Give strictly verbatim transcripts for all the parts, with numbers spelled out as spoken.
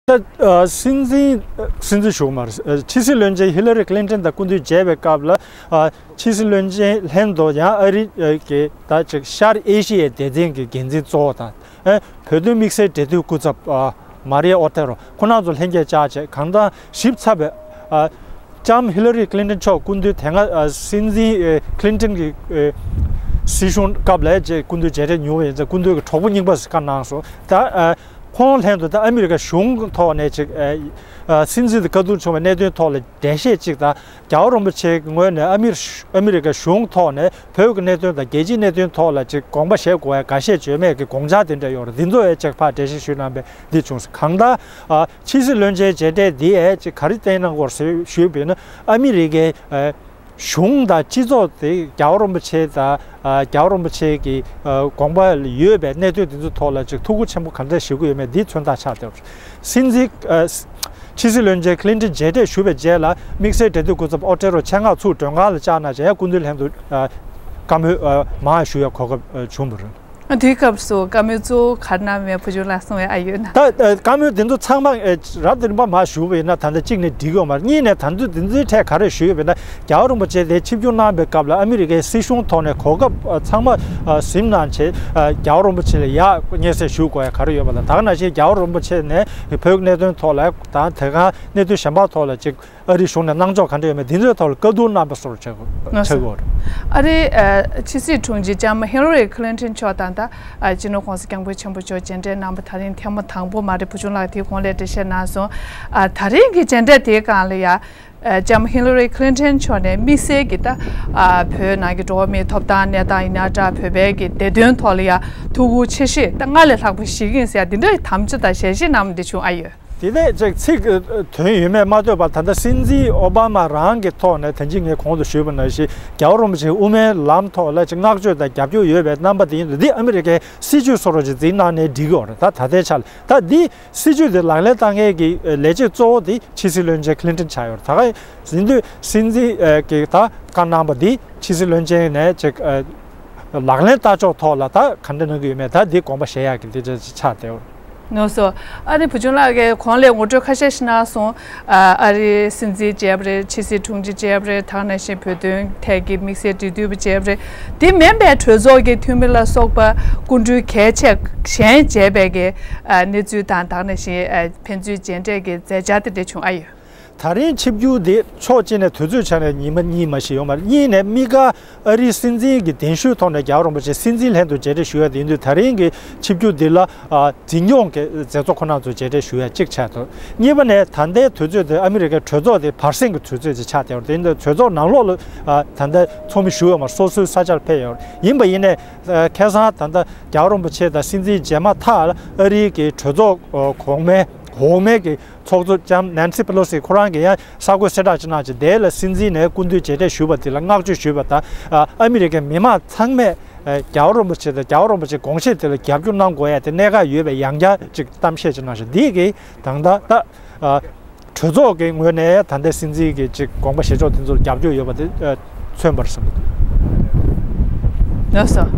ད་ཨ་སྲིད་འཛིན་སྲིད་འཛིན་ཞུ་གི་མ་རེད། ཨ་ཕྱི་སྲིད་བློན་ཆེན་ཧི་ལ་རི་ཀླིན་ཏོན་དང་སྐུ་མདུན་མཇལ་བའི་སྐབས་ལ། ཨ་ཕྱི་སྲིད་བློན་ཆེན་ལྷན་དུ་ཡང་ཨ་རི་ཨ་གི་ད་ཅིག་ཤར་ཨེ་ཤི་ཡའི་སྡེ་ཚན་གྱི་འགན་འཛིན་གཙོ་བོ་དང་། ཨ་བོད་དོན་དམིགས་བསལ་འབྲེལ་མཐུད་སྐུ་ཚབ་ཨ་མ་རི་ཨོ་ཏེ་རོ་ཁོང་རྣམ་ཚོ་ལྷན་རྒྱས་བཅར་བྱས། གང་ལྟར་ཞིབ་ཚགས་པའི་ཨ་ལྕམ་ཧི་ལ་རི་ཀླིན་ཏོན་མཆོག་སྐུ་མདུན་དེ་སྔ་ཨ་སྲིད་འཛིན་ཨ་ཀླིན་ཏོན་གྱི་ཨ་སྲིད་གཞུང་སྐབས་ལ་ཅིག་སྐུ་མདུན་མཇལ་འཕྲད་མྱོང་བ་ཡིན་ཙང་། སྐུ་མདུན་གྱི་གྲོགས་པོ་རྙིང་པ་ཞིག་བཀའ་གནང་སོང་། ད་ཨ་ཁོང་ལྷན་དུ་ད་ཨ་མི་རི་ཀ་གཞུང་ཐོག་ནས་ཅིག་ཨ་ཨ་སྲིད་འཛིན་དང་བཀའ་བསྡུར་བྱུང་བའི་གནད་དོན་ཐོག་ལ་འགྲེལ་བཤད་ཅིག་དང་། རྒྱལ་བ་རིན་པོ་ཆེའི་ངོས་ནས་ཨ་མི་ཨ་མི་རི་ཀ་གཞུང་ཐོག་ནས་བོད་ཀྱི་གནད་དོན་དང་རྒྱལ་སྤྱིའི་གནད་དོན་ཐོག་ལ་ཅིག་དགོངས་པ་བཞེས་དགོས་ཡ་འགའ་ཤས་ཡོད་མེད་ཀྱི་དགོངས་འཆར་དེ་འདྲ་ཡོད་རེད། འདི་ཚོ་ཡང་ཅིག་ཕར་འགྲེལ་བཤད་ཞུས་གནང་བས་འདི་བྱུང་སོང་། གང་ལྟར་ཨ་ཕྱི་སྲིད་བློན་ཆེན་མཇལ་འཕྲད་འདི་ཡང་ཅིག་ག་རེ་བསྟན་གནང་དགོས་རེད་ཞུས་པ་ཡིན་ན། ཨ་མི་རི་ཀའི་ཨ་གཞུང་དང་སྤྱི་ཚོགས་དེ་རྒྱལ་བ་རིན་པོ་ཆེ་དང་ཨ་རྒྱལ་བ་རིན་པོ་ཆེ་གི་ཨ་དགོངས་པ་ཡོད་པའི་གནད་དོན་དེ་ཚོའི་ཐོག་ལ་ཅིག་ཐུགས་ཁུར་ཆེན་པོ་ག་འདྲ་བཞེས་ཀྱི་ཡོད་མེད་འདི་མཚོན་རྟགས་ཆགས་བསྡད་པ་རེད། སྲིད་འཛིན་ཨ་ཕྱི་སྲིད་བློན་ཆེན་ཀླིན་ཏོན་མཇལ་འཕྲད་ཞུས་པའི་རྗེས་ལ་དམིགས་བསལ་འབྲེལ་མཐུད་སྐུ་ཚབ་ཨོ་ཏེ་རོ་ཆེད་མངགས་ཚུར་མགྲོན་ཁང་ལ་བཅར་གནང་བྱས། ཡང་སྐུ་མདུན་ལྷན་དུ་ཨ་བཀའ་མོལ་ཨ་མང་ཞུ་ཡ་གོ་སྐབས་ཨ་བྱུང་བ་རེད། དེའི་སྐབས་སུ་བཀའ་མོལ་གཙོ་བོ་ག་རེ་གནང་མེད་བུ་ཆུང་ལགས་གསུང་བའི་ཨ་ཡོད་ན། ད་ཨ་བཀའ་མོལ་འདི་ཚོ་ཚང་མ་ཨ་རབ་དང་རིམ་པ་མར་ཞུས་པ་ཡིན་ན་ད་ལྟ་གཅིག་ནས་འགྲིག་ཡོད་མ་རེད། གཉིས་ནས་ད་ལྟ་འདི་ཚོའི་ཐད་ག་རེ་ཞུས་ཡོད་པ་ཡིན་ན། རྒྱལ་བ་རིན་པོ་ཆེ་དེ་ཆིབས་བསྒྱུར་གནང་བའི་སྐབས་ལ་ཨ་མི་རི་ཀའི་སྲིད་གཞུང་ཐོག་ནས་གོ་སྐབས་ཨ་ཚང་མ་ཨ་ཟིན་གནང་བྱས། ཨ་རྒྱལ་བ་རིན་པོ་ཆེ་ལ་ཡར་སྙན་སེང་ཞུ་དགོས་ཡ་ག་རེ་ཡོད་པ་དང་། ད་ག་ནང་བཞིན་རྒྱལ་བ་རིན་པོ་ཆེ་ནས་བོད་ཀྱི་གནད་དོན་ཐོག་ལ་དང་དེ་ག་གནད་དོན་གཞན་པ་ཐོག་ལ་ཅིག་ཨ་རིའི་གཞུང་ནས་གནང་ཕྱོགས་ག་འདྲ་ཡོད་མེད་འདི་ཚོའི་ཐོག་ལ་བཀའ་བསྡུར་གནང་བ་སོགས་བྱེད་དགོས་ཆགས་ཡོད་རེད། ཨ་རིའི་ཨ་ཕྱི་སྲིད་དྲུང་ཆེ་ལྕམ་ཧི་ལ་རི་ཀླིན་ཏོན་མཆོག་དང་། ད་ཨ་སྤྱི་ནོར་༸གོང་ས་༸སྐྱབས་མགོན་ཆེན་པོ་མཆོག་མཇལ་འཕྲད་གནང་བ་ད་རིང་ཐེངས་མ་དང་པོ་མ་རེད། བུ་ཆུང་ལགས་དེའི་གོང་ལ་འགྲེལ་བཤད་གནང་སོང་། ཨ་ད་རིང་གི་མཇལ་འཕྲད་དེའི་སྒང་ལ་ཡ། ཨ་ལྕམ་ཧི་ལ་རི་ཀླིན་ཏོན་མཆོག་ནས་དམིགས་བསལ་གྱི་ད་ཨ་བོད་ནང་གི་འགྲོ་བ་མིའི་ཐོབ་ཐང་གནས་སྟངས་ཡིན་ན་འདྲ། བོད་པའི་གི་བདེ་དོན་ཐོག་ལ་ཡ་ཐུགས་ཁུར་ཆེ་བཞེས་ད་སྔར་ལས་ལྷག་པ་བཞེས་ཀྱི་ཡིན་ཟེར་ཡ་འདི་འདྲའི་དམ་བཅའ་དང་ཞལ་བཞེས་གནང་བ་འདི་བྱུང་ཨ་ཡོད། དེ་ནས་ཅིག་ཚིག་དོན་ཡོད་མེད་མ་ལྟོས་པར་ད་ལྟ་སྲིད་འཛིན་ཨོ་བྷ་མ་རང་གི་ཐོག་ནས་ད་ཅི་ངས་གོང་དུ་ཞུས་པ་ནང་བཞིན་རྒྱལ་བ་རིན་པོ་ཆེའི་དབུ་མའི་ལམ་ཐོག་ལ་ཅིག་བསྔགས་བརྗོད་དང་རྒྱབ་སྐྱོར་ཡོད་པའི་རྣམ་པ་དེ་ཡིན་དུས། འདི་ཨ་མི་རི་ཀའི་སྲིད་བྱུས་བཟོ་འདྲ་ཅིག་འཛིན་གནང་ནའི་འགྲིག་ཡོད་རེད། ད་ད་ལྟའི་ཆ་ལ་ད་འདི་སྲིད་བྱུས་དེ་ལག་ལེན་བསྟར་མཁན་གྱི་ལས་བྱེད་གཙོ་བོ་དེ་ཕྱི་སྲིད་བློན་ཆེན་ཀླིན་ཏོན་ཆགས་ཡོད་རེད། ད་ག་ཡིན་དུས་སྲིད་འཛིན་གྱི་ད་བཀའ་གནང་པ་འདི་ཕྱི་སྲིད་བློན་ཆེན་ནས་ཅིག་ལག་ལེན་བསྟར་ཕྱོགས་ཐོག་ལ་ད་ག་འདྲ་གནང་གི་ཡོད་མེད་ད་འདི་དགོངས་པ་བཞེས་ཡག་གི་འདི་ཆགས་བསྡད་ཡོད་རེད། ནོ་སོ། ཨ་ནི་བུ་ཆུང་ལགས་ཀྱིས་གོང་ལས་ངོ་སྤྲོད་ཁ་ཤས་ཤིག་གནང་སོང་། ཨ་ཨ་རིའི་སྲིད་འཛིན་མཇལ་བ་རེད། ཕྱི་སྲིད་དྲུང་ཆེ་མཇལ་བ་རེད། ད་ག་ནང་བཞིན་བོད་དོན་ཐད་ཀྱི་དམིགས་བསལ་འབྲེལ་མཐུད་པ་མཇལ་བ་རེད། དེ་མིན་པའི་གྲོས་ཚོགས་ཀྱི་འཐུས་མི་ལ་སོགས་པ་སྐུ་མགྲོན་གལ་ཆེ་གཞན་མཇལ་བའི་གི་ཨ་གནས་ཚུལ་དང་། ད་ག་ནང་བཞིན་ཨ་ཕན་ཚུན་མཇལ་འཕྲད་ཀྱི་མཛད་འཆར་དེ་འདྲ་བྱུང་ཨ་ཡོད། ད་རིང་ཆིབས་བསྒྱུར་དེ་ཕྱོགས་གཅིག་ནས་དུས་ཚོད་ཆ་ནས་ཉི་མ་གཉིས་མ་ཞིག་ཡོད་མ་རེད། གཉིས་ནས་དམིགས་བཀར་ཨ་རིའི་སྲིད་འཛིན་གྱི་གདན་ཞུའི་ཐོག་ནས་རྒྱལ་བ་རིན་པོ་ཆེ་སྲིད་འཛིན་ལྷན་དུ་མཇལ་འཕྲད་ཞུ་ཡ་དེ་ཡིན་དུས། ད་རིང་གི་ཆིབས་བསྒྱུར་འདི་ལ་ཨ་འཛིན་སྐྱོང་གི་མཛད་གཙོ་ཁོ་རང་ཚོ་མཇལ་འཕྲད་ཞུ་ཡ་གཅིག་ཆགས་འདུག། གཉིས་པ་ནས་ད་ལྟའི་དུས་ཚོད་དེ་ཨ་མི་རི་ཀའི་གྲོས་ཚོགས་དེ་བར་གསེང་གི་དུས་ཚོད་ཅིག་ཆགས་བསྡད་ཡོད་རེད། དེ་ཡིན་དུས་གྲོས་ཚོགས་ནང་ལོགས་ལ་ཨ་ད་ལྟ་ཚོགས་མི་ཞུ་ཡོད་མ་རེད། སོ་སོའི་ས་ཆར་ཕེབས་ཡོད་རེད། ཡིན་པ་ཡིན་ནའི་ཨ་ཁ་སང་ད་ལྟ་རྒྱལ་བ་རིན་པོ་ཆེ་དང་སྲིད་འཛིན་མཇལ་མ་ཐག་ཨ་རིའི་གི་གྲོས་ཚོགས་ཨ་གོང་མའི་འོག་མའི་གི་ཚོགས་གཙོ་ལྕམ་ནན་སི་པེ་ལོ་སི་ཁོ་རང་གིས་ཡང་གསར་འགོད་གསལ་བསྒྲགས་ཅིག་གནང་བྱས། དེ་ལ་སྲིད་འཛིན་ནས་སྐུ་མདུན་མཇལ་འཕྲད་ཞུས་པ་དེ་ལ་བསྔགས་བརྗོད་ཞུས་པ་དང་། ཨ་ཨ་མི་རི་ཀའི་མི་མང་ཚང་མས་ཨ་རྒྱལ་བ་རིན་པོ་ཆེ་དང་རྒྱལ་བ་རིན་པོ་ཆེའི་དགོངས་བཞེད་དེ་ལ་རྒྱབ་སྐྱོར་གནང་དགོས་ཡ་དེ་གནད་འགག་ཡོད་པའི་ཡང་བསྐྱར་ཅིག་གཏམ་བཤད་ཅིག་གནང་བྱས། འདི་གིས་ད་ལྟ་ཨ་གྲོས་ཚོགས་ཀྱི་ངོས་ནས་ད་ལྟའི་སྲིད་འཛིན་གྱི་ཅིག་དགོངས་པ་བཞེས་ཕྱོགས་དེ་ཚོར་རྒྱབ་སྐྱོར་ཡོད་པ་དེ་ཨ་མཚོན་པར་སོང་། ལགས་སོ།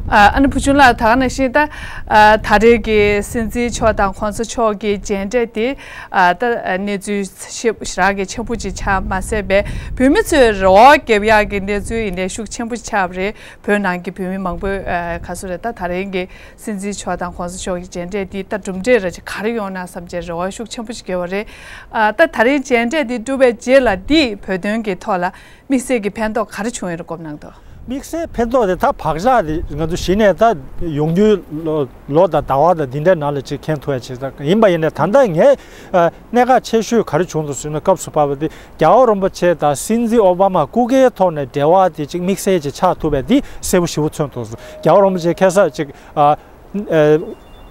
ཨ་ཨ་ནི་བུ་ཆུང་ལགས་ད་ག་ནང་བཞིན་ད་ཨ་ད་རེས་ཀྱི་སྲིད་འཛིན་མཆོག་དང་གོང་ས་མཆོག་གི་མཇལ་འཕྲད་དེ་ཨ་ད་ཨ་གནས་ཚུལ་ཞེ་ཞེ་དྲག་གི་ཆེན་པོ་ཅིག་ཆགས་མ་ཟད་པའི་བོད་མི་ཚོས་རེ་བ་རྒྱབ་ཡག་གི་གནས་ཚུལ་ཡིན་ནའི་ཤུགས་ཆེན་པོ་ཆགས་པ་རེད། བོད་ནང་གི་བོད་མི་མང་པོས་ཨ་ག་ཚོད་རེད། ད་ད་རིང་གི་སྲིད་འཛིན་མཆོག་དང་གོང་ས་མཆོག་གི་མཇལ་འཕྲད་འདི་ད་གྲུབ་འབྲས་ར་ཅིག་ག་རེ་ཡོང་ན་བསམ་བྱས་རེ་བ་ཤུགས་ཆེན་པོ་ཞིག་བརྒྱབ་པ་རེད། ཨ་ད་ད་རིང་མཇལ་འཕྲད་འདི་གྲུབ་པའི་རྗེས་ལ་འདིས་བོད་དོན་གྱི་ཐོག་ལ་དམིགས་བསལ་གྱི་ཕན་ཐོགས་ག་རེ་བྱུང་ཡོད་རེད་དགོངས་གནང་འདུག། དམིགས་བསལ་ཕན་ཐོགས་དེ་ད་བག་ཆགས་དེ་ང་ཚོ་གཞི་ནས་ད་ཡོང་རྒྱུའི་ལོ་ལོ་དང་ཟླ་བ་དང་འདི་འདྲའི་ནང་ལ་ཅིག་མཁྱེན་ཐུབ་ཡ་ཅིག་ད་ཡིན་པ་ཡིན་ནའི་ད་ལྟ་ངས་ཨ་གནད་འགག་ཆེ་ཤོས་ག་རེ་བྱུང་འདུག་ཟེར་ན། སྐབས་སུ་བབས་པ་དེ་རྒྱལ་བ་རིན་པོ་ཆེ་དང་སྲིད་འཛིན་ཨོ་བྷ་མ་སྐུ་སྒེར་ཐོག་ནས་འབྲེལ་བ་དེ་ཅིག་དམིགས་བསལ་ཅིག་ཆགས་ཐུབ་པ་དེ་གསལ་པོ་ཞེ་པོ་མཚོན་ཐུབ་སོང་། རྒྱལ་བ་རིན་པོ་ཆེ་ཁ་སང་ཅིག་ཨ། ཨ།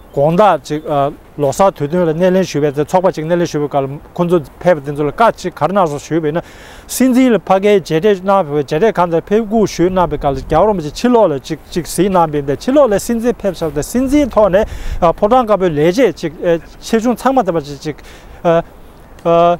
དགོང་དག་ཅིག་ཨ། ལོ་གསར་དུས་སྟོན་ལ་སྣེ་ལེན་ཞུས་པའི་དེ་ཚོགས་པ་ཅིག་སྣེ་ལེན་ཞུས་པའི་སྐབས་ལ་ཁོང་ཚོ་ཕེབས་པ་དེ་ཚོ་ལ་བཀའ་ཅིག་ག་རེ་གནང་སོང་ཞུས་པ་ཡིན་ན། སྲིད་འཛིན་ལ་ཕ་གིར་མཇལ་འཕྲད་གནང་བའི་མཇལ་འཕྲད་ཁང་དུ་ཕེབས་སྒུག་ཞུས་གནང་བའི་སྐབས་ལ་རྒྱལ་བ་རིན་པོ་ཆེ་ཕྱི་ལོགས་ལ་ཅིག་ཅིག་གཟིགས་གནང་བ་ཡིན་པས། ཕྱི་ལོགས་ལ་སྲིད་འཛིན་ཕེབས་ཚར་ཏེ་སྲིད་འཛིན་ཐོག་ནས་ཨ། ཕོ་བྲང་དཀར་པོའི་ལས་བྱེད་ཅིག་ཨ། ཆེ་ཆུང་ཚང་མ་དེ་པ་ཅིག་ཅིག་ཨ། ཨ།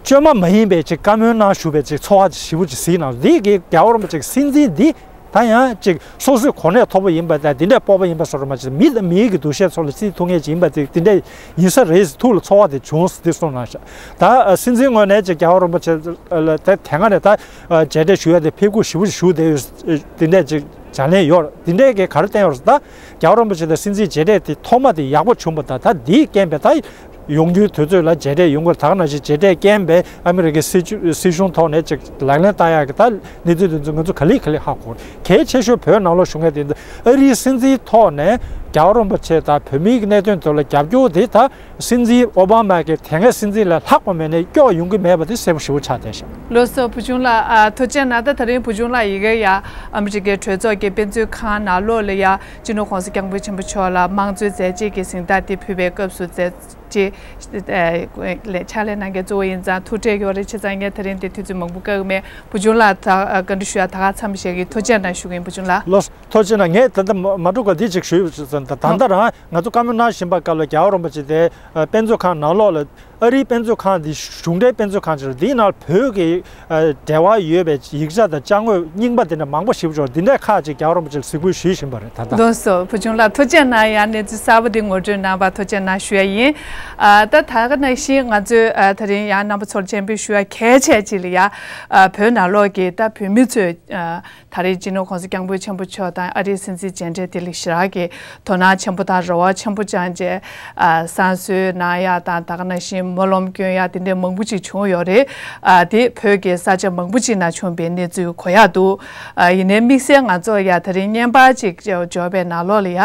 བཅོས་མ་མ་ཡིན་པའི་ཅིག་བཀའ་མོལ་གནང་བཞུགས་པའི་ཅིག་ཚོར་བ་ཞེ་པོ་ཅིག་གཟིགས་གནང་། འདི་གིས་རྒྱལ་བ་རིན་པོ་ཆེ་གི་སྲིད་འཛིན་འདི་ ད་ཡང་ཅིག་སོ་སོའི་གོ་གནས་མཐོ་པོ་ཡིན་པ་དང་། དེ་འདྲའི་སྤོབས་པ་ཡིན་པ་སོགས་རེད་མ་གཏོགས། མི་དང་མིའི་གི་འདུ་ཤེས་སོགས་ལ་བརྩི་ཐུབ་མཁན་ཅིག་ཡིན་པ་དེ་དེ་འདྲ་ཡིན་ས་རེད། ཐུགས་ལ་ཚོར་བ་དེ་བྱུང་། འདི་གསུངས་གནང་ཤག་ད་སྲིད་འཛིན་ངོས་ནས་ཅིག་རྒྱལ་བ་རིན་པོ་ཆེ་ལ་དེ་དེ་སྔ་ནས་ད་མཇལ་འཕྲད་ཞུ་ཡ་དེ་ཕེབས་སྒུག་ཞེ་པོ་ཞུ་བསྡད་ཡོད། དེ་འདྲ་ཅིག་བྱ་ལན་ཡོད། དེ་འདྲའི་གི་ག་རེ་བསྟན་ཡོད་རེད། ད་རྒྱལ་བ་རིན་པོ་ཆེ་དང་སྲིད་འཛིན་མཇལ་འཕྲད་དེ་ཐོག་མ་དེ་ཡག་པོ་བྱུང་པ་དང་། ད་འདིའི་རྐྱེན་པས་ད་ཡོང་རྒྱུའི་དུས་ཚོད་ལ་མཇལ་འཕྲད་ཡོང་གི་རེད། ད་ག་ནང་བཞིན་མཇལ་འཕྲད་རྐྱེན་པས་ཨ་མི་རི་ཀའི་སྲིད་བྱུས་སྲིད་གཞུང་ཐོག་ནས་ཅིག་ལག་ལེན་བསྟར་ཡག་གི་ད་གནས་ཚུལ་དེ་ཚོ་ང་ཚོ་ག་ལེ་ག་ལེ་ཧ་གོ་རེད། གལ་ཆེ་ཤོས་བོད་ནང་ལོགས་བཞུགས་མཁན་དེ་ཚོ་ཨ་རིའི་སྲིད་འཛིན་ཐོག་ནས་རྒྱལ་བ་རིན་པོ་ཆེ་དང་བོད་མིའི་གནད་དོན་དེ་ལ་རྒྱབ་སྐྱོར་དེ་ད་སྲིད་འཛིན་ཨོ་བྷ་མ་གི་དེ་སྔའི་སྲིད་འཛིན་ལས་ལྷག་པ་མེད་ནས་སྐྱོ་ཡོང་གི་མེད་པ་དེ་གསལ་པོ་ཞེ་པོ་ཆགས་བསྡད་ཤག་ལགས་སོ། བུ་ཆུང་ལགས། ཨ། ཐུགས་རྗེ་གནང་། ད་དེ་རིང་བུ་ཆུང་ལགས་ཡི་གེ་ཡ་ཨ་མི་རི་ཀའི་གྲོས་ཚོགས་ཀྱི་དཔེ་མཛོད་ཁང་ནང་ལོགས་ལ་ཡ་སྤྱི་ནོར་༸གོང་ས་༸སྐྱབས་མགོན་ཆེན་པོ་མཆོག་ལ་དམངས་གཙོའི་མཛད་རྗེས་ཀྱི་གཟེངས་རྟགས་དེ་ཕུལ་བའི་སྐབས་སུ་མཛད་རྗེས་ལས་ཕྱག་ལས་གནང་མཁན་གཙོ་བོ་ཡིན་ཙང་ཐུགས་ཁྲལ་ཡོད་རེད། བྱས་ཙང་ངས་དེ་རིང་དེ་དུས་ཚོད་མང་པོ་བཀག་གི་མེད། བུ་ཆུང་ལགས་ད་བཀའ་འདྲི་ཞུ་ཡ་ད་ག་མཚམས་བཞག་གི། ཐུགས་རྗེ་གནང་ཞུ་གི་ཡིན་བུ་ཆུང་ལགས། ལགས་སོ། ཐུགས་རྗེ་གནང་། ངས་ད་ལྟ་མ་མ་འགྲོ་ག་འདི་ཅིག་ཞུས། ད་ད་ལྟ་རང་ང་ཚོ་བཀའ་མོལ་གནང་བཞིན་པ་སྐབས་ལ་རྒྱལ་བ་རིན་པོ་ཆེ་དེ་དཔེ་མཛོད་ཁང་ནང་ལོགས་ལ། ཨ་རིའི་དཔེ་མཛོད་ཁང་འདི་གཞུང་འབྲེལ་དཔེ་མཛོད་ཁང་ཅིག་རེད། འདིའི་ནང་བོད་ཀྱི་ཨ་འབྲེལ་བ་ཡོད་པའི་ཡིག་ཆ་དང་དཔྱ་དངོས་རྙིང་པ་དེ་འདྲ་མང་པོ་ཞེ་པོ་ཅིག་ཡོད་རེད། འདི་འདྲའི་ཁག་ཅིག་རྒྱལ་བ་རིན་པོ་ཆེར་གཟིགས་འབུལ་ཞུས་བཞིན་པ་རེད། ད་ལྟ། ལགས་སོ། བུ་ཆུང་ལགས་ཐུགས་རྗེ་གནང་། ཡང་གནས་ཚུལ་གསར་པ་འདི་ངོ་སྤྲོད་གནང་བར་ཐུགས་རྗེ་གནང་ཞུ་ཡ་ཡིན། ཨ་ད་ད་ག་ནང་བཞིན་ང་ཚོས་ཨ་དེ་རིང་ཡང་རྣམ་པ་ཚོར་སྤྱན་འབུལ་ཞུ་ཡ་གལ་ཆེ་ཅིག་ལ་ཡ། ཨ་བོད་ནང་ལོགས་ཀྱི་ད་བོད་མི་ཚོས་ཨ་ད་རེས་སྤྱི་ནོར་༸གོང་ས་༸སྐྱབས་མགོན་ཆེན་པོ་མཆོག་དང་ཨ་རིའི་སྲིད་འཛིན་མཇལ་འཕྲད་དེ་ལ་ཞེ་དྲག་གི་དོ་སྣང་ཆེན་པོ་དང་རེ་བ་ཆེན་པོ་བཅངས་བྱས། ཨ་བསང་གསོལ་གནང་ཡག་དང་། ད་ག་ནང་བཞིན་སྨོན་ལམ་སྐྱོན་ཡག་དེ་འདྲའི་མང་པོ་ཅིག་བྱུང་ཡོད་རེད། ཨ་དེ་བོད་ཀྱི་ས་ཆ་མང་པོ་ཅིག་ནང་བྱུང་བའི་གནས་ཚུལ་གོ་ཡག་འདུག་ཨ་ཡིན་ནའི་དམིགས་བསལ་ང་ཚོ་ཡ་དེ་རིང་བརྙན་པར་ཅིག་འབྱོར་བའི་ནང་ལོགས་ལ་ཡ་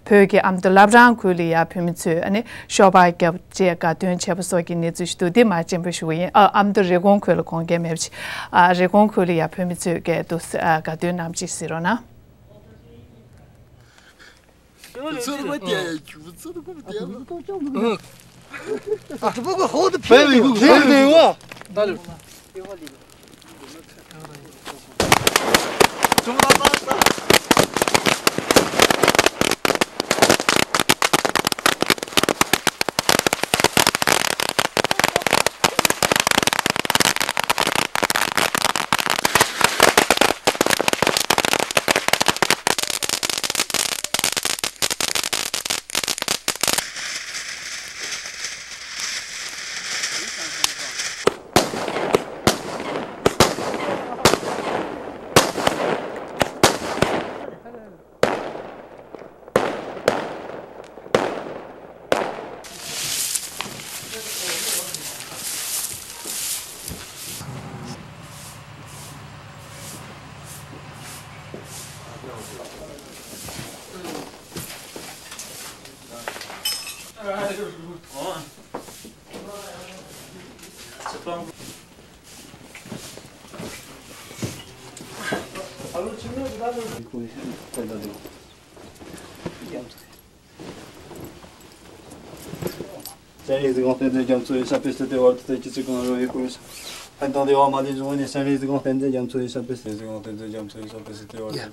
བོད་ཀྱི་ཨ་མདོ་བླ་བྲང་ཁུལ་ལ་ཡ་བོད་མི་ཚོས་ཨ་ནི་ཤོག་སྦག་བརྒྱབ་བྱས་དགའ་སྟོན་བྱས་པ་སོགས་ཀྱི་གནས་ཚུལ་ཞིག་འདུག་འདི་མར་སྤྱན་འབུལ་ཞུ་གི་ཡིན། ཨ་ཨ་མདོ་རི་ཀོན་ཁུལ་ལ་གོང་གལ་མེད་པ་ཞིག་ཨ་རི་ཀོན་ཁུལ་ལ་ཡ་བོད་མི་ཚོས་སྐད་འདུག་ཨ་དགའ་སྟོན་གནང་ཅིག་གཟིགས་རོགས་གནང་། སྤྱན་རས་གཟིགས་དབང་བསྟན་འཛིན་རྒྱ་མཚོ་ཡི་ཞབས་པད་སྲིད་མཐའི་བར་དུ་བརྟན་གྱུར་ཅིག། གངས་རི་བའི་སྐོར་ཕན་དང་བདེ་བ་མ་ལུས་འབྱུང་བ་ནས། སྤྱན་རས་གཟིགས་དབང་བསྟན་འཛིན་རྒྱ་མཚོ་ཡི་ཞབས་པད་སྲིད་གཟིགས་དབང་བསྟན་འཛིན་རྒྱ་མཚོ་ཡི་ཞབས་པད་སྲིད་མཐའི་བར་དུ།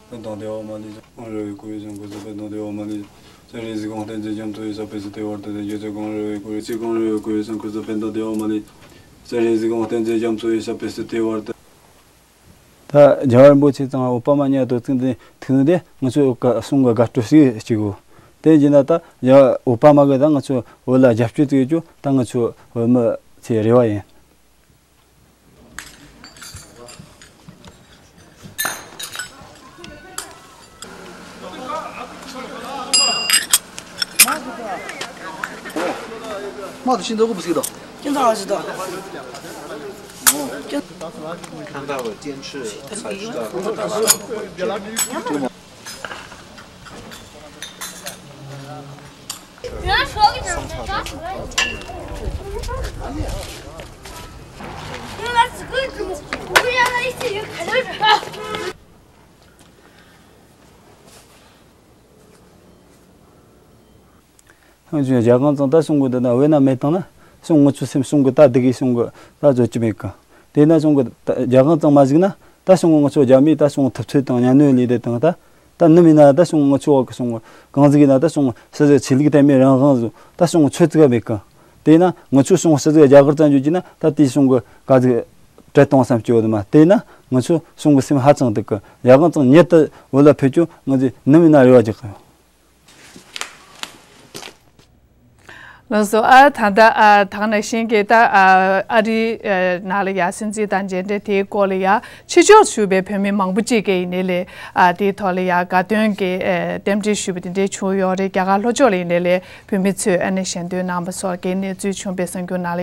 ཕན་དང་བདེ་བ་མ་ལུས། གངས་རི་བའི་སྐོར་ཕན་དང་བདེ་བ་མ་ལུས། སྤྱན་རས་གཟིགས་དབང་བསྟན་འཛིན་རྒྱ་མཚོ་ཡི་ཞབས་པད་སྲིད་མཐའི་བར་དུ་བརྟན་གྱུར་ཅིག། གངས་རི་བའི་སྐོར་ཕན་དང་བདེ་བ་མ་ལུས། སྤྱན་རས་གཟིགས་དབང་བསྟན་འཛིན་རྒྱ་མཚོ་ཡི་ཞབས་པད་སྲིད་མཐའི་བར་དུ། ད་རྒྱལ་བ་རིན་པོ་ཆེ་ཚང་ཨོ་པ་མ་ཉ་དོ་ཚིག་འདི་ཐུག་ནས་ང་ཚོ་ག་གསུང་གི་དགའ་སྤྲོ་ཞིག་ཅིག་གོ། དེ་བྱས་ན་ད་རྒྱལ་བ་ཨོ་པ་མ་གི་ད་ང་ཚོ་བོད་ལ་རྒྱབ་སྐྱོར་ཅིག་ཡོད་རྒྱུ་ད་ང་ཚོ་བོད་མི་ཚོའི་རེ་བ་ཡིན། ང་ཚོས་རྒྱ་གང་ཚང་ད་གསུང་གི་འདུག་ན་བོད་ན་མེད་དང་ན་གསུང་། ང་ཚོའི་སེམས་གསུང་གི་ད་སྡུག་གི་གསུང་གི་ད་བཟོད་ཀྱི་མེད་གི། དེ་ན་གསུང་གི་ད་རྒྱ་གང་ཚང་མ་ཟིག་ན་ད་གསུང་གི་ང་ཚོ་རྒྱ་མིའི་ད་གསུང་ཐུབ་ཚོད་དང་གཉའ་གནོན་ལས་དེ་དང་ད་ད་ནུབ་ཡིན་ན་ད་གསུང་ང་ཚོ་བ་གི་གསུང་གང་ཟིག་ཡིན་ན་ད་གསུང་ཕྱི་ཟིག་ཆོས་ལུགས་དད་མོས་རང་དབང་ཟིག་ད་གསུང་ཚོད་ཙིག་མེད་གི། དེ་ན་ང་ཚོའི་གསུང་ཕྱི་ཟིག་རྒྱ་གར་ཙམ་འཇུག་གི་ན་ད་དེའི་གསུང་གི་ག་ཟིག་བྲལ་གཏོང་བསམ་སྐྱོ་བོ་དུ་མ་བལྟས་ན། ང་ཚོ་གཞུང་གི་སེམས་ཧ་ཅང་སྡུག་གི། ཡ་གང་ཚང་ཉེ་དུ་བོད་ལ་ཕེབས་ཀྱང་ང་ཚོས་ནམ་ཡིན་ན་རེ་བ་རྒྱག་གི་ཡོད། ལགས་སོ། ཨ་ད་ལྟ་ཨ་ད་ག་ནང་བཞིན་གྱི་ད་ཨ་ཨ་རིའི་ཨ་ནང་ལ་ཡ་སྲིད་འཛིན་དང་མཇལ་འཕྲད་དེའི་སྐོར་ལ་ཡ་ཕྱི་ཕྱོགས་བཞུགས་པའི་བོད་མི་མང་པོ་ཅིག་གིས་ཡིན་ནའི་ལས་ཨ་དེའི་ཐོག་ལ་ཡ་དགའ་སྟོན་གྱི་ཨ་རྟེན་འབྲེལ་ཞུས་པ་དེ་འདྲའི་བྱུང་ཡོད་རེད། རྒྱ་གར་ལྷོ་ཕྱོགས་ལ་ཡིན་ནའི་ལས་བོད་མི་ཚོས་ཨ་ནི་ཞལ་འདོན་གནང་བ་སོགས་ཀྱི་གནས་ཚུལ་བྱུང་བའི་གསར་འགྱུར་ནང་ལ།